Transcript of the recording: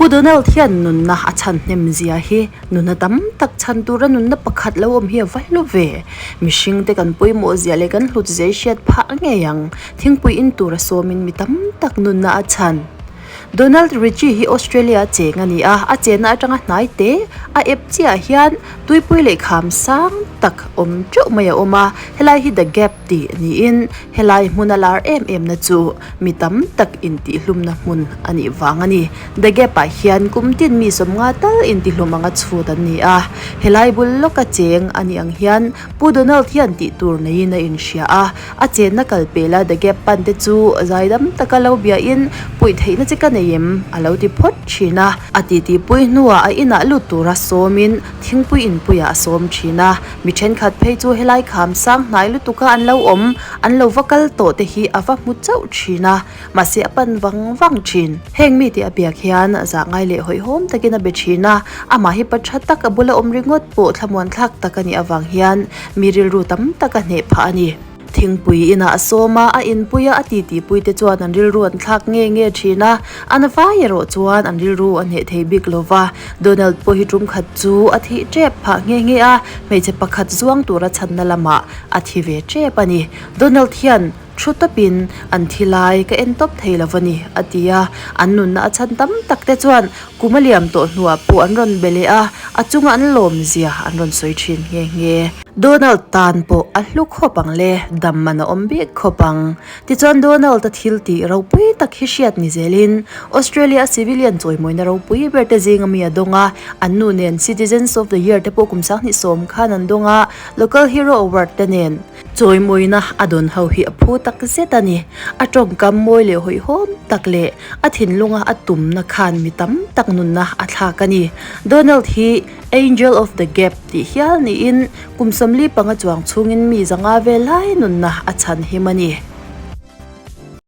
Pu Donald hian nunna a chhan hnem zia hi nunna tam tak chhan tura nunna pakhat lo awm hi a va hlu ve. Mihring te kan pawimawh zia leh kan hlut zia hi hriat phah ngei ang. Thingpui in tura sawmin mi tam tak nunna a chhan. Donald Ritchie hi Australia a cheng a ni a, a chenna atanga hnai te a ep chiah hian tuipui leh kham sang tak awm teuh mai a awm a, helai hi The Gap tih niin helai hmuna lar em em na chu mi tam tak intihlumna hmun a nih vang a ni. The Gap ah hian kum tin mi sawmnga tal intihlum anga chhut an ni a, helai bul lawka cheng a nih ang hian Pu Donald hian tih tur neiin a inhria a, a chenna kal pela The Gap pan te chu zaidam taka lo biahin puih theihna che ka nei em? a lo ti phawt thin a. A titi pui hnuah a inah lut tura sawmin thingpui inpuiah a sawm thin a, mi thenkhat phei chu helai kham sang hnai lutuka an lo awm, an lo va kal tawh te hi a va hmu chauh thin a. Mahse a pan vang vang thin. Heng mite a biak hian zah ngai leh hawihhawm takin a be thin a, amah hi pa tha tak a bula awm ringawt pawh thlamuan thlak tak a nih avang hian mi rilru tam tak a hneh phah a ni. Thingpui inah a sawm a, a inpui a, a titipui te chuan an rilru an thlak nge nge thin a, an vai erawh chuan an rilru a hneh thei bik lo va. Donald pawh hi tum khat chu a thih tep phah nghe nghe a, hmeichhe pakhat zuang tura chhanna lamah a thi ve tep a ni. Donald hian. Thu tawpin an thi lai ka en tawp thei lo a ni, a ti a. An nunna a chhan tam tak te chuan kum a liam tawh hnuah pawh an rawn be leh a, a chunga an lawm zia an rawn sawi thin nghe nghe. Donald tan pawh a hlu khawp ang le, dam man a awm bik khawp ang. Tichuan Donald a thil tih ropui tak hi hriat ni zelin Australia a civilian chawimawina ropui ber te zinga mi a dawng a, an nu nen Citizens of the Year te pawh kum sanghnih sawm khan an dawng a, Local Hero Award te nen. Chawimawina a dawn ho hi a phu tak zet a ni. A tawngkam mawi leh hawihhawm tak leh a thinlunga a tumna khan mi tam tak nunna a thlak a ni. Donald hi Angel of the Gap tih hial niin kum 45 chuang chhungin mi zanga vel lai nunna a chhan him a ni.